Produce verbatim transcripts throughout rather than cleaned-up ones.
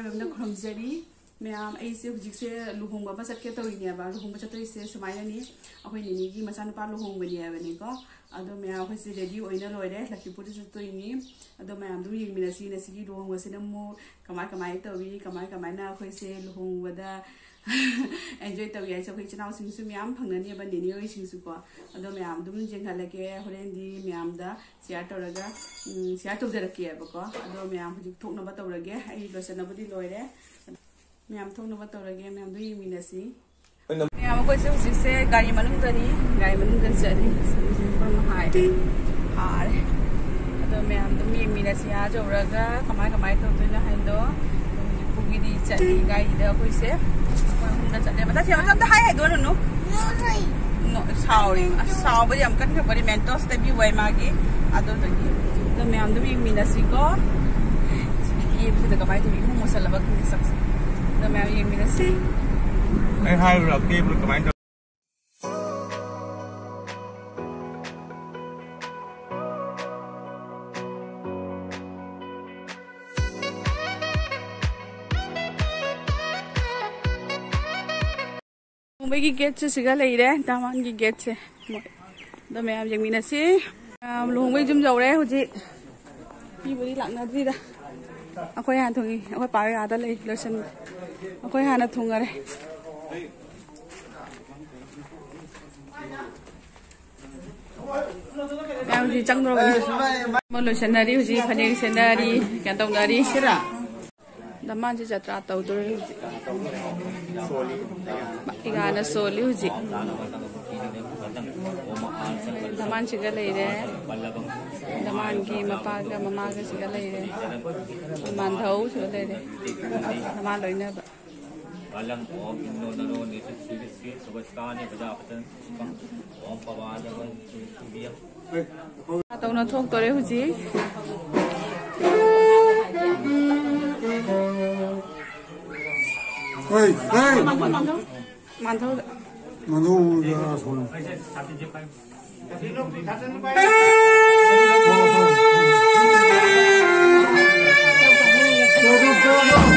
ꯃꯌꯥꯝꯅ ꯈꯨꯔꯨꯝꯖꯔꯤ꯫ ꯃꯌꯥꯝ, ꯑꯩꯁꯦ ꯍꯧꯖꯤꯛꯁꯦ ꯂꯨꯍꯣꯡꯕ ꯑꯃ ꯆꯠꯀꯦ ꯇꯧꯔꯤꯅꯦꯕ꯫ ꯂꯨꯍꯣꯡꯕ ꯆꯠꯇꯣꯏꯁꯦ ꯁꯨꯃꯥꯏꯅꯅꯤ, ꯑꯩꯈꯣꯏ ꯅꯤꯅꯤꯒꯤ ꯃꯆꯥꯅꯨꯄꯥ ꯂꯨꯍꯣꯡꯕꯅꯦ ꯍꯥꯏꯕꯅꯤꯀꯣ꯫ ꯑꯗꯣ ꯃꯌꯥꯝ, ꯑꯩꯈꯣꯏꯁꯦ ꯔꯦꯗꯤ ꯑꯣꯏꯅ ꯂꯣꯏꯔꯦ, ꯂꯛꯈꯤꯄꯨꯔꯗ ꯆꯠꯇꯣꯏꯅꯤ꯫ ꯑꯗꯣ ꯃꯌꯥꯝ ꯑꯗꯨꯝ ꯌꯦꯡꯃꯤꯟꯅꯁꯤ, ꯉꯁꯤꯒꯤ ꯂꯨꯍꯣꯡꯕꯁꯤꯅ ꯑꯃꯨꯛ ꯀꯃꯥꯏ ꯀꯃꯥꯏꯅ ꯇꯧꯏ, ꯀꯃꯥꯏ ꯀꯃꯥꯏꯅ ꯑꯩꯈꯣꯏꯁꯦ ꯂꯨꯍꯣꯡꯕꯗ ꯑꯦꯟꯖꯣꯏ ꯇꯧꯏ ꯍꯥꯏꯁꯦ꯫ ꯑꯩꯈꯣꯏ ꯏꯆꯤꯟ ꯏꯅꯥꯎꯁꯤꯡꯁꯨ ꯃꯌꯥꯝ ꯐꯪꯅꯅꯦꯕ, ꯅꯦꯅꯦ ꯍꯣꯏꯁꯤꯡꯁꯨꯀꯣ꯫ ꯑꯗꯣ ꯃꯌꯥꯝ ꯑꯗꯨꯝ ꯌꯦꯡꯍꯜꯂꯒꯦ, ꯍꯣꯔꯦꯟꯗꯤ ꯃꯌꯥꯝꯗ ꯁꯤꯌꯥꯔ ꯇꯧꯔꯒ, ꯎꯝ, ꯁꯤꯌꯥꯔ ꯇꯧꯖꯔꯛꯀꯦꯕꯀꯣ꯫ ꯑꯗꯣ ꯃꯌꯥꯝ ꯍꯧꯖꯤꯛ ꯊꯣꯛꯅꯕ ꯇꯧꯔꯒꯦ, ꯑꯩ ꯂꯣꯏꯁꯤꯟꯅꯕꯗꯤ ꯂꯣꯏꯔꯦ꯫ ꯃꯌꯥꯝ ꯊꯣꯛꯅꯕ ꯇꯧꯔꯒꯦ, ꯃꯌꯥꯝꯗꯣ ꯌꯦꯡꯃꯤꯟꯅꯁꯤ꯫ ꯃꯌꯥꯝ, ꯑꯩꯈꯣꯏꯁꯦ ꯍꯧꯖꯤꯛꯁꯦ ꯒꯥꯔꯤ ꯃꯅꯨꯡꯗꯅꯤ, ꯒꯥꯔꯤ ꯃꯅꯨꯡꯗ ꯆꯠꯂꯤ꯫ ꯄꯨꯡ ꯃꯈꯥꯏ ꯐꯥꯔꯦ꯫ ꯑꯗꯣ ꯃꯌꯥꯝ ꯑꯗꯨꯝ ꯌꯦꯡꯃꯤꯟꯅꯁꯤ, ꯑꯥ ꯌꯧꯔꯒ ꯀꯃꯥꯏ ꯀꯃꯥꯏ ꯇꯧꯗꯣꯏꯅꯣ ꯍꯥꯏꯗꯣ꯫ ꯍꯧꯖꯤꯛ ꯄꯨꯒꯤꯗꯤ ꯆꯠꯂꯤ, ꯒꯥꯔꯤꯗ ꯑꯩꯈꯣꯏꯁꯦ꯫ ꯑꯩꯈꯣꯏ ꯑꯍꯨꯝꯗ ꯆꯠꯂꯦ꯫ ꯃꯇꯥ ꯁꯤ ꯑꯝꯇ ꯍꯥꯏ ꯍꯥꯏꯗꯣꯛꯑꯅꯨ꯫ ꯅꯣ, ꯁꯥꯎꯔꯦ꯫ ꯑꯁ, ꯁꯥꯎꯕꯗꯤ ꯌꯥꯝ ꯀꯟꯈ꯭ꯔꯕꯅꯤ꯫ ꯃꯦꯟꯇꯣꯁꯇ ꯕꯤ ꯋꯥꯏ ꯃꯥꯒꯤ꯫ ꯑꯗꯨꯗꯨꯒꯤ꯫ ꯑꯗꯣ ꯃꯌꯥꯝꯗꯣ ꯌꯦꯡꯃꯤꯟꯅꯁꯤꯀꯣ꯫ ꯁꯤꯒꯤ ꯀꯦꯕꯁꯤꯗ ꯀꯃꯥꯏꯅ ꯇꯧꯔꯤ? ꯏꯃꯨ ꯃꯨꯁꯜꯂꯕ ꯈꯪꯗꯦ ꯁꯛꯁꯦ꯫ ꯑꯗꯣ ꯃꯌꯥꯝ ꯌꯦꯡꯃꯤꯟꯅꯁꯤ꯫ ꯑꯩ ꯍꯥꯏꯔꯨꯔꯥ, ꯀꯦꯕꯗꯣ ꯀꯃꯥꯏꯅ ꯇꯧ- ꯃꯨꯝꯕꯩꯒꯤ ꯒꯦꯠꯁꯦ ꯁꯤꯒ ꯂꯩꯔꯦ, ꯗꯥꯃꯥꯟꯒꯤ ꯒꯦꯠꯁꯦ꯫ ꯃꯣꯏ ꯑꯗꯣ ꯃꯌꯥꯝ ꯌꯦꯡꯃꯤꯟꯅꯁꯤ꯫ ꯃꯌꯥꯝ ꯂꯨꯍꯣꯡꯕꯩ ꯌꯨꯝ ꯌꯧꯔꯦ ꯍꯧꯖꯤꯛ꯫ ꯃꯤꯕꯨꯗꯤ ꯂꯥꯛꯅꯗ꯭ꯔꯤꯗ꯫ ꯑꯩꯈꯣꯏ ꯍꯥꯟꯅ ꯊꯨꯡꯉꯤ, ꯑꯩꯈꯣꯏ ꯄꯥ ꯍꯣꯏ ꯑꯥꯗ ꯂꯩ, ꯂꯣꯏꯁꯟ-, ꯑꯩꯈꯣꯏ ꯍꯥꯟꯅ ꯊꯨꯡꯉꯔꯦ꯫ ꯃꯌꯥꯝ ꯍꯧꯖꯤꯛ ꯆꯪꯗ꯭ꯔꯣꯕꯅꯤ꯫ ꯃꯣꯏ ꯂꯣꯏꯁꯟꯅꯔꯤ ꯍꯧꯖꯤꯛ, ꯐꯅꯦꯛ ꯁꯦꯠꯅꯔꯤ, ꯀꯩꯅꯣ ꯇꯧꯅꯔꯤ꯫ ꯗꯃꯥꯟꯁꯦ ꯖꯇ꯭ꯔꯥ ꯇꯧꯗꯣꯔꯦ ꯍꯧꯖꯤꯛ꯫ ꯏꯒꯥꯅ ꯁꯣꯜꯂꯤ ꯍꯧꯖꯤꯛ꯫ ꯗꯃꯥꯟꯁꯤꯒ ꯂꯩꯔꯦ꯫ ꯗꯃꯥꯟꯒꯤ ꯃꯄꯥꯒ ꯃꯃꯥꯒ ꯁꯤꯒ ꯂꯩꯔꯦ꯫ ꯃꯥꯟꯙꯧ ꯁꯤꯒ ꯂꯩꯔꯦ꯫ ꯗꯃꯥꯟ ꯂꯣꯏꯅꯕ꯫ ꯀꯂꯝ ॐ इन्नो नरो नेतुस्वीरस्वे सुवस्कानि प्रजापतन् ओम पवादवं सूर्यं ꯇꯧꯅ ꯊꯣꯛꯇꯣꯔꯦ ꯍꯧꯖꯤꯛ꯫ ꯍꯣꯏ, ꯍꯣꯏ꯫ ꯃꯥꯟꯊꯧꯗ꯫ ꯃꯥꯟꯊꯧꯗ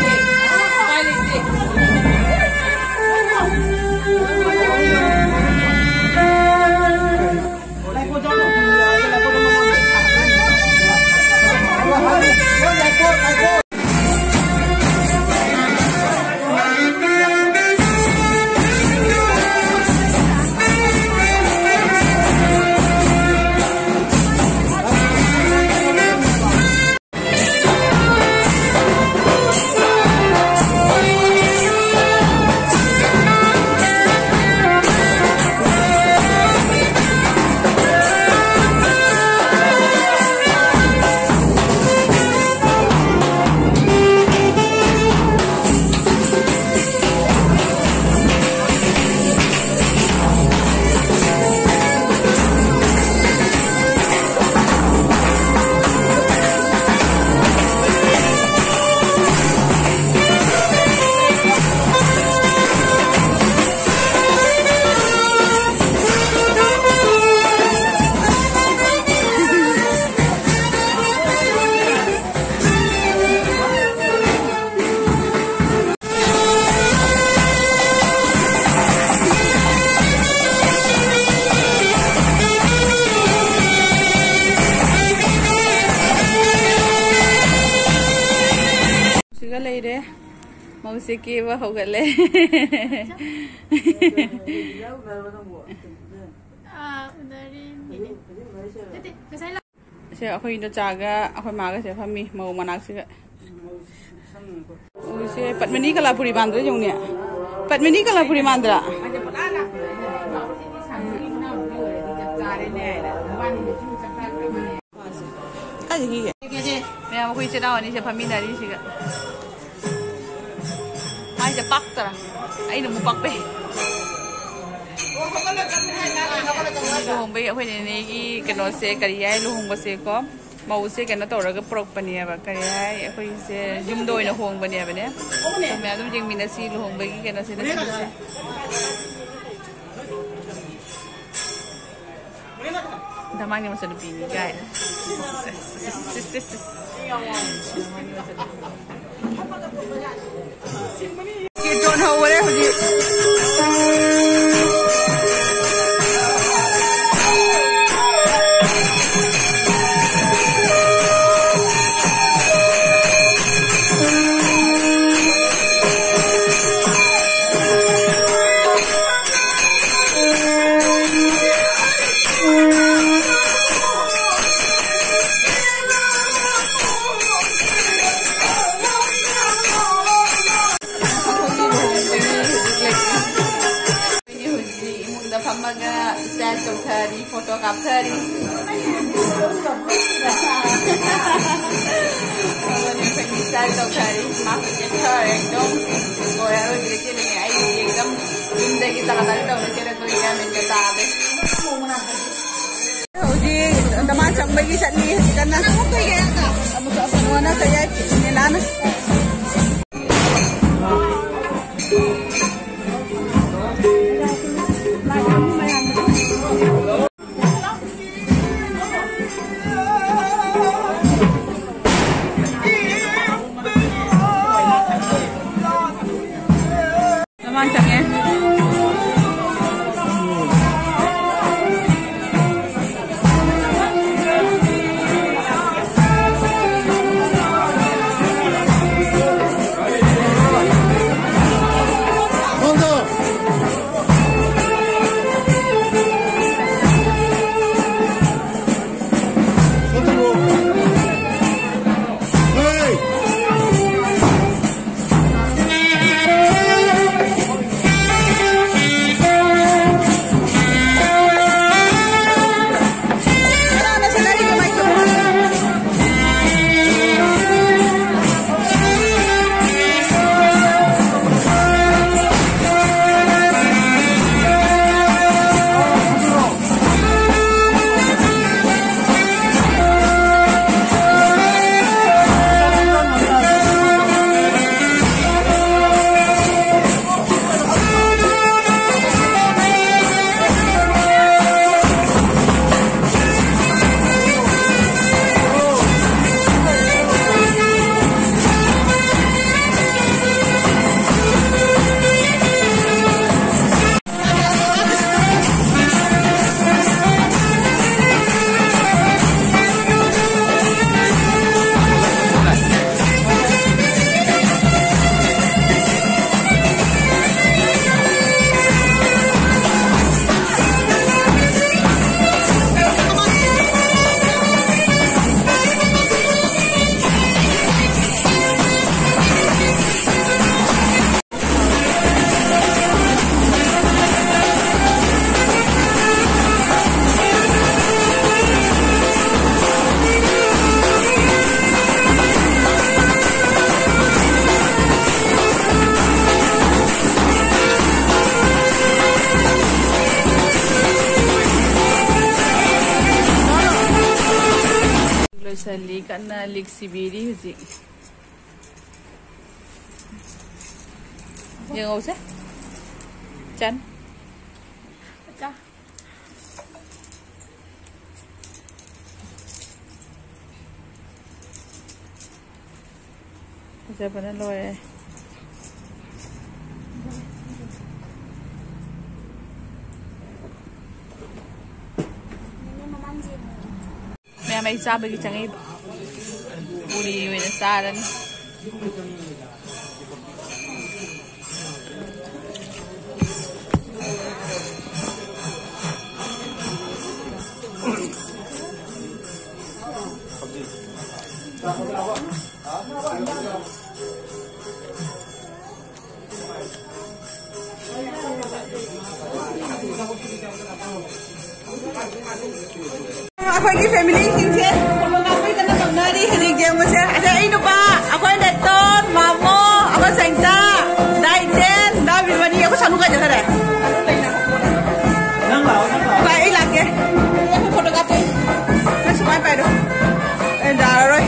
ꯁꯣꯝ꯫ ꯁꯤꯒ ꯂꯩꯔꯦ꯫ ꯃꯧꯁꯦ ꯀꯦꯕ ꯍꯧꯒꯠꯂꯦ꯫ ꯑꯥ, ꯎꯅꯔꯤꯃꯤꯅꯦ꯫ ꯅꯠꯇꯦ, ꯉꯁꯥꯏ ꯂꯥꯛ- ꯁꯦ, ꯑꯩꯈꯣꯏ ꯏꯟꯗꯣꯆꯥꯒ ꯑꯩꯈꯣꯏ ꯃꯥꯒꯁꯦ ꯐꯝꯃꯤ ꯃꯧ ꯃꯅꯥꯛꯁꯤꯒ꯫ ꯎꯁꯦ ꯄꯠꯃꯅꯤ ꯀꯂꯥꯄꯨꯔꯤ ꯃꯥꯟꯗ꯭ꯔꯥ ꯌꯦꯡꯉꯨꯅꯦ꯫ ꯄꯠꯃꯅꯤ ꯀꯂꯥꯄꯨꯔꯤ ꯃꯥꯟꯗ꯭ꯔꯥ? ꯀꯥꯏꯗꯒꯤ? ꯃꯌꯥꯝ ꯑꯩꯈꯣꯏ ꯏꯆꯤꯟ ꯏꯅꯥꯎ ꯑꯅꯤꯁꯦ ꯐꯝꯃꯤꯟꯅꯔꯤꯁꯤꯒ꯫ ꯃꯥꯏꯁꯦ ꯄꯥꯛꯇꯔꯥ? ꯑꯩꯅ ꯑꯃꯨꯛ ꯄꯥꯛꯄꯩ꯫ ꯂꯨꯍꯣꯡꯕꯩ ꯑꯩꯈꯣꯏ ꯅꯦꯅꯦꯒꯤ ꯀꯩꯅꯣꯁꯦ, ꯀꯔꯤ ꯍꯥꯏ, ꯂꯨꯍꯣꯡꯕꯁꯦꯀꯣ, ꯃꯧꯁꯦ ꯀꯩꯅꯣ ꯇꯧꯔꯒ ꯄꯨꯔꯛꯄꯅꯦꯕ, ꯀꯔꯤ ꯍꯥꯏ, ꯑꯩꯈꯣꯏꯁꯦ ꯌꯨꯝꯗ ꯑꯣꯏꯅ ꯍꯣꯡꯕꯅꯦꯕꯅꯦ꯫ ꯃꯌꯥꯝ ꯑꯗꯨꯝ ꯌꯦꯡꯃꯤꯟꯅꯁꯤ ꯂꯨꯍꯣꯡꯕꯒꯤ ꯀꯩꯅꯣꯁꯤꯗ ꯁꯤꯁꯦ꯫ ꯗꯃꯥꯡꯒꯤ ꯃꯆꯟꯅꯨꯄꯤꯅꯤ ꯀꯥꯏ꯫ ꯀꯤꯔꯇꯣꯟ ꯍꯧꯈꯔꯦ ꯍꯧꯖꯤꯛ꯫ ꯑꯩꯈꯣꯏꯒꯤ ꯍꯧꯖꯤꯛ ꯏꯃꯨꯡꯗ ꯐꯝꯃꯒ ꯏꯁꯇꯥꯏꯜ ꯇꯧꯊꯔꯤ, ꯐꯣꯇꯣ ꯀꯥꯞꯊꯔꯤ꯫ ꯑꯗꯨꯅꯤ ꯑꯩꯈꯣꯏꯒꯤ ꯏꯁꯇꯥꯏꯜ ꯇꯧꯊꯔꯤ꯫ ꯃꯥ ꯍꯧꯖꯤꯛ ꯈꯔ ꯑꯦꯛꯗꯝ ꯂꯣꯏꯔꯔꯣꯏ, ꯍꯧꯖꯤꯛꯇꯤ ꯑꯗꯨꯅꯦ ꯑꯩ ꯑꯦꯛꯗꯝ ꯌꯨꯝꯗꯒꯤ ꯇꯥꯒ ꯇꯥꯒ ꯇꯧꯅ ꯆꯦꯜꯂꯛꯄꯒꯤ ꯒ꯭ꯌꯥꯟ ꯃꯦꯟꯒ ꯇꯥꯗꯦ꯫ ꯍꯧꯖꯤꯛ ꯗꯃꯥꯟ ꯆꯪꯕꯒꯤ ꯆꯠꯂꯤ ꯍꯧꯖꯤꯛ ꯀꯟꯅ꯫ ꯑꯃꯨꯛ ꯀꯩꯅꯣꯅ ꯀꯩ ꯍꯥꯏ? ꯃꯦꯂꯥꯅ꯫ ꯃꯃꯥꯡ ꯆꯪꯉꯦ꯫ ꯂꯤ ꯀꯟꯅ ꯂꯤꯛ ꯁꯤꯕꯤꯔꯤ ꯍꯧꯖꯤꯛ꯫ ꯌꯦꯡꯍꯧꯁꯦ꯫ ꯆꯟ꯫ ꯐꯖꯕꯅ ꯂꯣꯏꯔꯦ꯫ ꯃꯌꯥꯝ ꯑꯩ ꯆꯥꯕꯒꯤ ꯆꯪꯉꯛꯏꯕ꯫ ꯄꯨꯔꯤ ꯑꯣꯏꯅ ꯆꯥꯔꯅꯤ꯫ ꯑꯩꯈꯣꯏꯒꯤ ꯐꯦꯃꯤꯂꯤꯁꯤꯡꯁꯦ ꯐꯣꯇꯣ ꯀꯥꯞꯄꯩꯗꯅ ꯇꯧꯅꯔꯤ ꯍꯧꯖꯤꯛ ꯌꯦꯡꯕꯁꯦ꯫ ꯑꯁꯦ ꯑꯩ ꯅꯨꯄꯥ, ꯑꯩꯈꯣꯏ ꯅꯦꯇꯣꯟ, ꯃꯥꯃꯣ, ꯑꯩꯈꯣꯏ ꯁꯦꯡꯇ, ꯗꯥꯏꯇꯦꯟ, ꯗꯥ ꯕꯤꯔꯃꯅꯤ, ꯑꯩꯈꯣꯏ ꯁꯥꯅꯨ ꯀꯥꯏ ꯆꯠꯈ꯭ꯔꯦ? ꯚꯥꯏ, ꯑꯩ ꯂꯥꯛꯀꯦ꯫ ꯑꯩꯈꯣꯏ ꯐꯣꯇꯣ ꯀꯥꯞꯄꯩ꯫ ꯅꯪ ꯁꯨꯃꯥꯏꯅ ꯄꯥꯏꯔꯣ꯫ ꯑꯩ ꯌꯥꯔꯔꯣꯏ꯫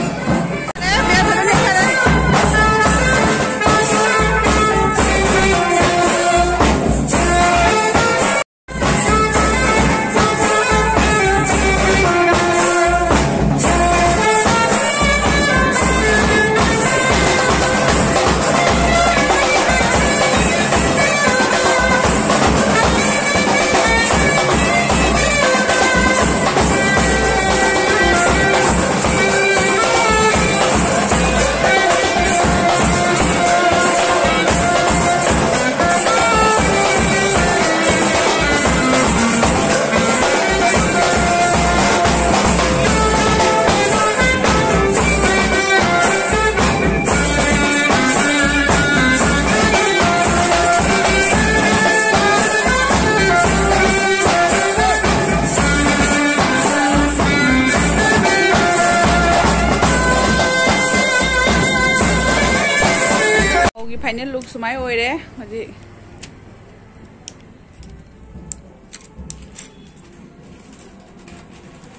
ꯒꯤ ꯐꯥꯏꯅꯦꯜ ꯂꯨꯛ ꯁꯨꯃꯥꯏꯅ ꯑꯣꯏꯔꯦ ꯍꯧꯖꯤꯛ꯫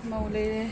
ꯃꯧ ꯂꯩꯔꯦ꯫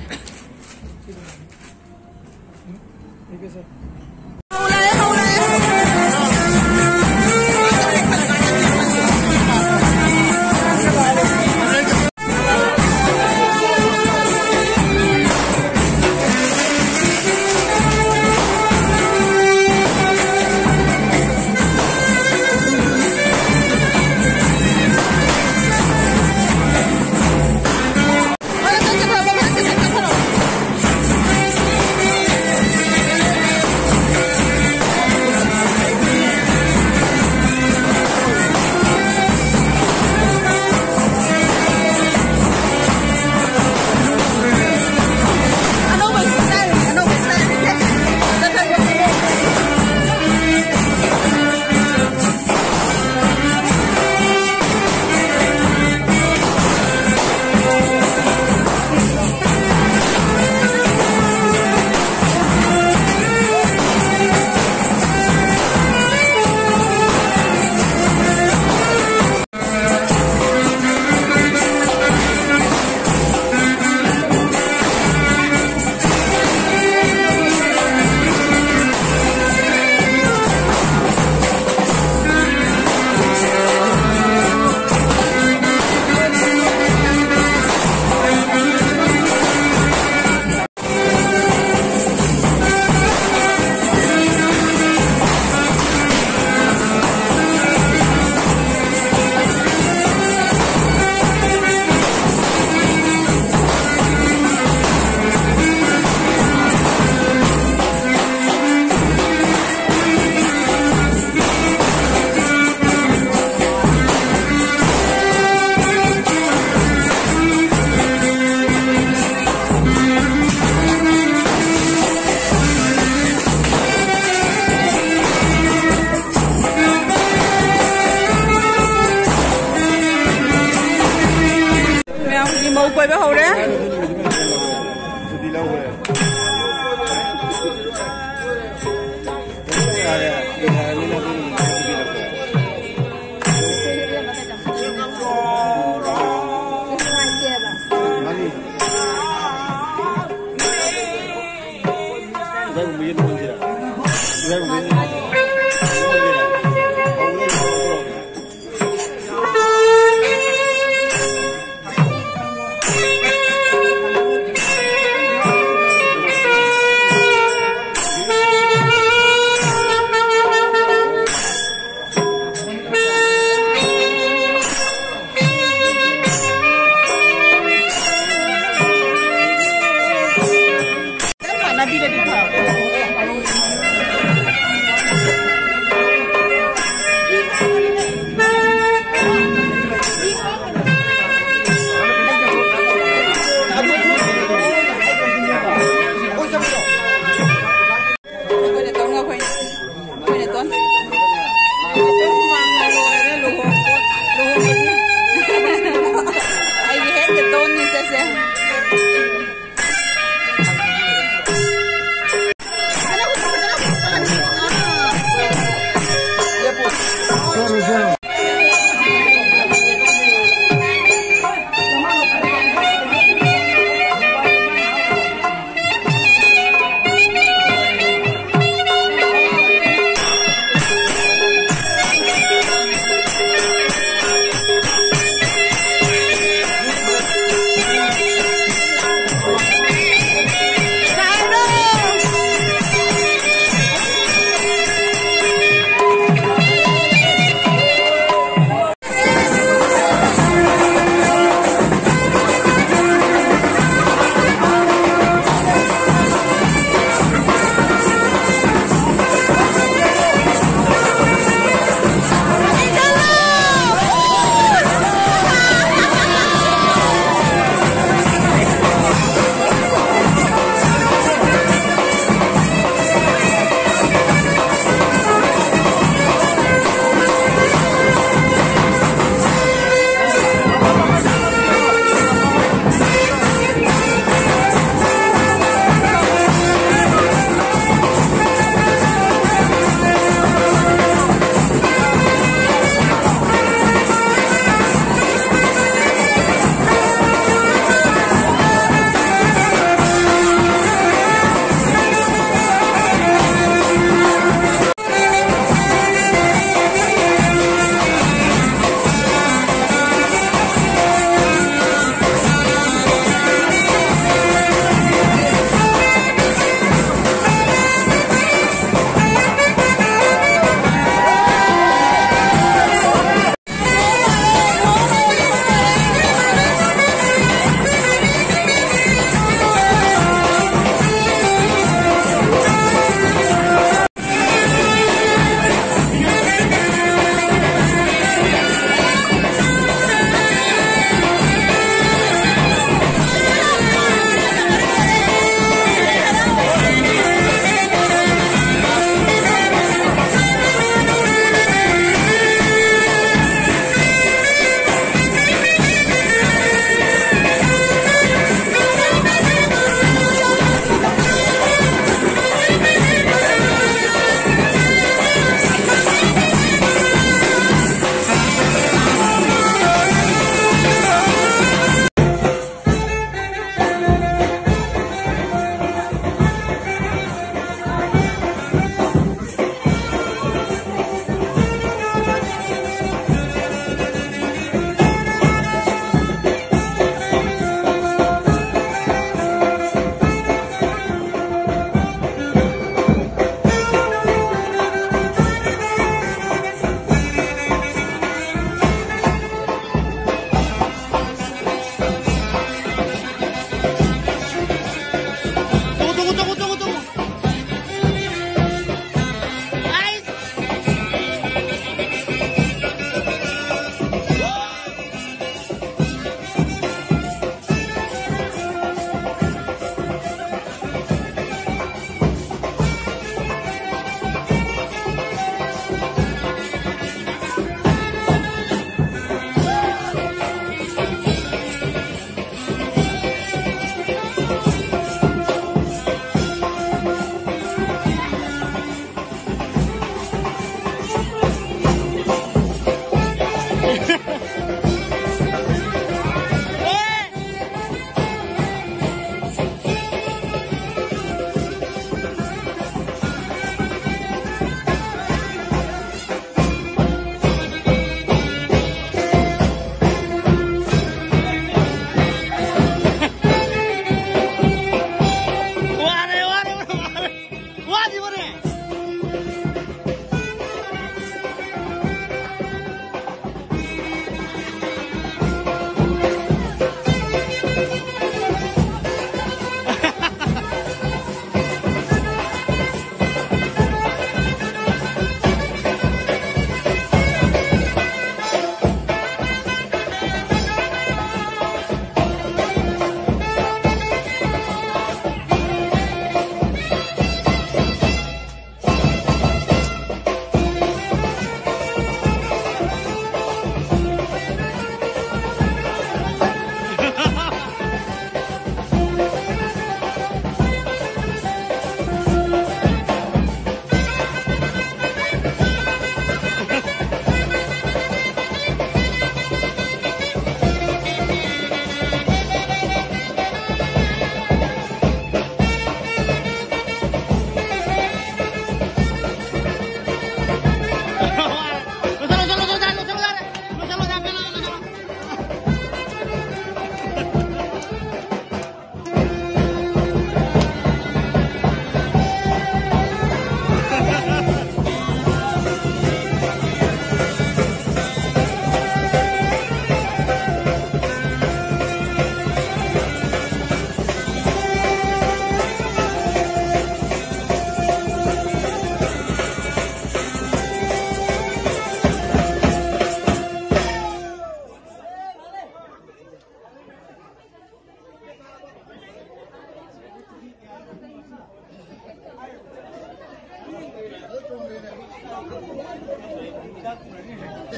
ꯃꯌꯥꯝꯒꯤ ꯃꯧ ꯀꯣꯏꯕ ꯍꯧꯔꯦ꯫ ꯍꯨꯃꯥꯡꯅ ꯂꯣꯏꯔꯦ ꯂꯨꯍꯣꯡꯕ-, ꯂꯨꯍꯣꯡꯕꯒꯤ꯫ ꯑꯩꯒꯤ ꯍꯦꯠ ꯀꯇꯣꯟꯅꯤ ꯁꯦ ꯁꯦ꯫